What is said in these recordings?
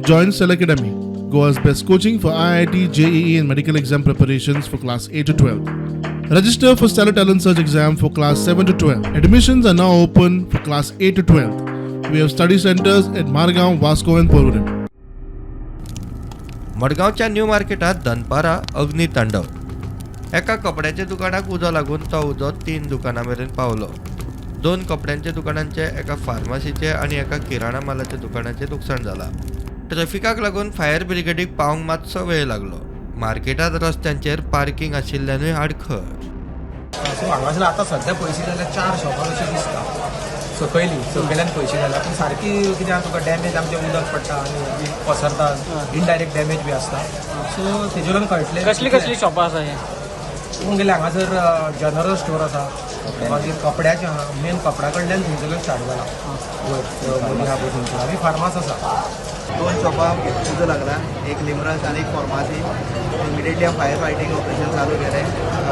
Join Cell Academy, Goa's best coaching for IIT, JEE, and medical exam preparations for class 8 to 12. Register for Stellar Talent Search exam for class 7 to 12. Admissions are now open for class 8 to 12. We have study centers at Margaon, Vasco, and Porvorim. मडगांवच्या new मार्केटात दनपारां अग्नितांडव. एका कपड्याच्या दुकानाक उजो लागून तो उजो तीन दुकानां मेरेन पावलो. दोन कपड्यांच्या दुकानांचे, एका फार्मासीचे आनी एका किराणा मालाच्या दुकानाचें लुकसाण जालां. ट्रॅफिकाक लागून फायर ब्रिगेडीक पावंक मातसो वेळ लागलो. मार्केटात रस्त्यांचेर पार्किंग आशिल्ल्यानूय आडखळ. सो हांगासर आतां सद्या पळयशी जाल्यार चार शॉपां अशीं दिसता. सकयली सकयल्यान पळयशी जाल्यार, पूण सारकी कितें आहा, तुका डॅमेज, आमचें उदक पडटा आनी पसरता, इनडायरेक्ट डॅमेज बी आसता. सो तेजे वयल्यान कळटलें. कसली कसली शॉपां आसा हे? पळोवंक गेल्यार हांगासर जनरल स्टोर आसा, मागीर कपड्याचें आहा. मेन कपड्या कडल्यान थंयसरल्यान स्टार्ट जाला वयर मदीं आहा पळय थंयसर आनी फार्मास आसा. दोन शॉपां उजो लागला, एक लिमरस आनी एक फार्मासी. इमिडिएटली हांव फायर फायटींग ऑपरेशन चालू केलें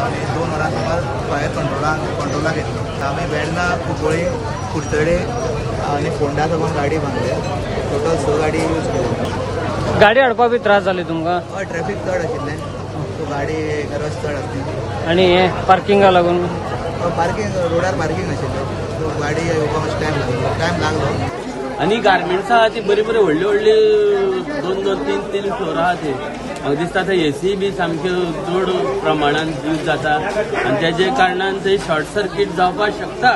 आनी 2 वरां सुमार फायर कंट्रोलाक येतलो. आमी वेर्ना, कुंकळी, कुडचडे आनी फोंडा साकून गाडी बांदले. टोटल स गाडी यूज केली. गाडी हाडपाक बी त्रास जाले तुमकां? हय, ट्रॅफीक चड आशिल्लें, सो गाडी रश चड आसली. आनी हे पार्किंगा लागून? पार्किंग, रोडार पार्किंग आशिल्लें, सो गाडी येवपाक मातशें टायम लागलो. आनी गार्मेंट्स आहा ती बरी बरी व्हडली व्हडली, दोन दोन तीन तीन फ्लोर आहा ती. म्हाका दिसता थंय एसी बी सामक्यो चड प्रमाणान यूज जाता आनी तेजे कारणान थंय शॉर्ट सर्कीट जावपाक शकता.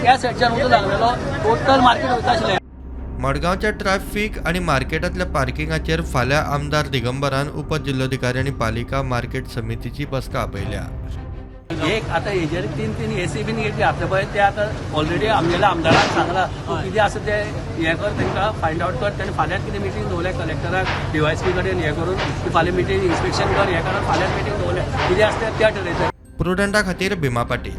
त्या सायडच्यान उजो लागलेलो, टोटल मार्केट वयता आशिल्लें. मडगांवच्या ट्रॅफिक आनी मार्केटांतल्या पार्किंगाचेर फाल्यां आमदार दिगंबरान उपजिल्लोधिकारी आनी पालिका मार्केट समितीची बसका आपयल्या. एक आतां हेजेर तीन तीन एसी बीन घेतली आतां पळय. ते आतां ऑलरेडी आमगेल्या आमदाराक सांगलां, तूं कितें आसा तें हें कर, तांकां फायंड आवट कर. तेणें फाल्यांच कितें मिटींग दवरल्या कलेक्टराक, डीवायएसपी कडेन हें करून की फाल्यां मिटींग, इन्स्पेक्शन कर, हें करून फाल्यांच मिटींग दवरल्या. कितें आसा तें त्या ठरयता. प्रुडंटा खातीर भीमा पाटील.